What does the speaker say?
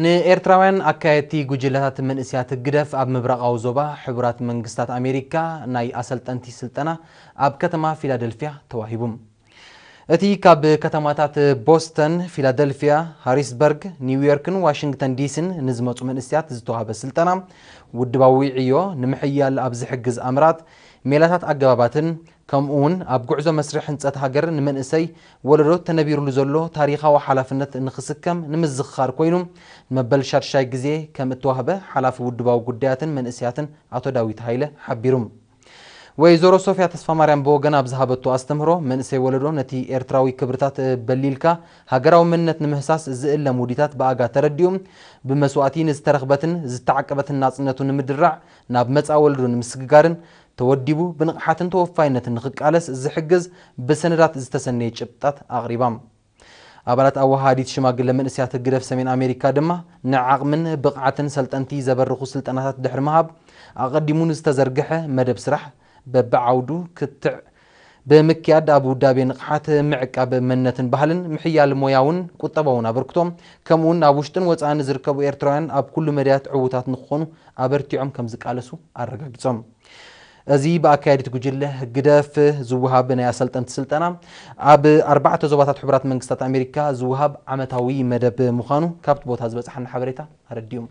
ንኤርትራውያን ኣካየድቲ ጉጅለታት መንእስያት ህግደፍ ኣብ ምብራቓዊ ዞባ ሕቡራት መንግስታት ኣሜሪካ ናይ ኣሰልጠንቲ ስልጠና ኣብ ከተማ ፊላደልፊያ ተዋሂቡ። እቲ ካብ ከተማታት ቦስተን፣ ፊላደልፊያ፣ ሃሪስበርግ፣ ኒውዮርክን ዋሽንግተን ዲሲን ንዝመጹ መንእስያት ዝተዋህበ ስልጠና፣ ውድባዊ ዕዮ ንምሕያል ኣብ ዝሕግዝ ኣምራት፣ ሜላታት ኣገባባትን፣ ከምኡ እውን ኣብ ጉዕዞ መስርሕ ህንጸት ሃገር ንመንእሰይ ወለዶ ተነቢሩሉ ዘሎ ታሪኻዊ ሓላፍነት ንኽስከም ንምዝኽኻር ኮይኑ፣ ንመበል ሻድሻይ ግዜ ከም እተዋህበ ሓላፊ ውድባዊ ጉዳያትን መንእስያትን ኣቶ ዳዊት ሃይለ ሓቢሩ። ወይዘሮ ሶፊያ ተስፋማርያም ብወገን ኣብ ዝሃበቶ ኣስተምህሮ፣ መንእሰይ ወለዶ ነቲ ኤርትራዊ ክብርታት በሊልካ ሃገራዊ መንነት ንምህሳስ ዝእለም ውዲታት ብኣጋ ተረዲኡ፣ ብመስዋእቲ ንዝተረኽበትን ዝተዓቀበትን ናጽነቱ ንምድራዕ ናብ መጻኢ ወለዶ ንምስግጋርን ተወዲቡ ብንቕሓትን ተወፋይነትን ንኽቃለስ ዝሕግዝ ብሰነዳት ዝተሰነየ ጭብጣት ኣቕሪባ። ኣባላት ኣወሃሃዲት ሽማግለ መንእስያት ህግደፍ ሰሜን ኣሜሪካ ድማ ንዓቕምን ብቕዓትን ሰልጠንቲ ዘበርኹ ስልጠናታት ድሕሪ ምሃብ፣ ኣቐዲሙ ንዝተዘርግሐ መደብ ስራሕ በብዓውዱ ክትዕ ብምክያድ ኣብ ውዳቤ ንቕሓት ምዕቃብ መንነትን ባህልን ምሕያል ሞያውን ቁጠባውን ኣበርክቶ፣ ከምኡውን ኣብ ውሽጥን ወጻእን ዝርከቡ ኤርትራውያን ኣብ ኩሉ መዳያት ዕዉታት ንክኾኑ ኣበርቲዖም ከም ዝቃለሱ ኣረጋጊጾም። እዚ ብኣካያዲት ጉጅለ ህግደፍ ዝወሃብ ናይ ኣሰልጠንቲ ስልጠና ኣብ ኣርባዕተ ዞባታት ሕቡራት መንግስታት ኣሜሪካ ዝወሃብ ዓመታዊ መደብ ምዃኑ ካብቲ ቦታ ዝበጽሓና ሓበሬታ ኣረዲኡ።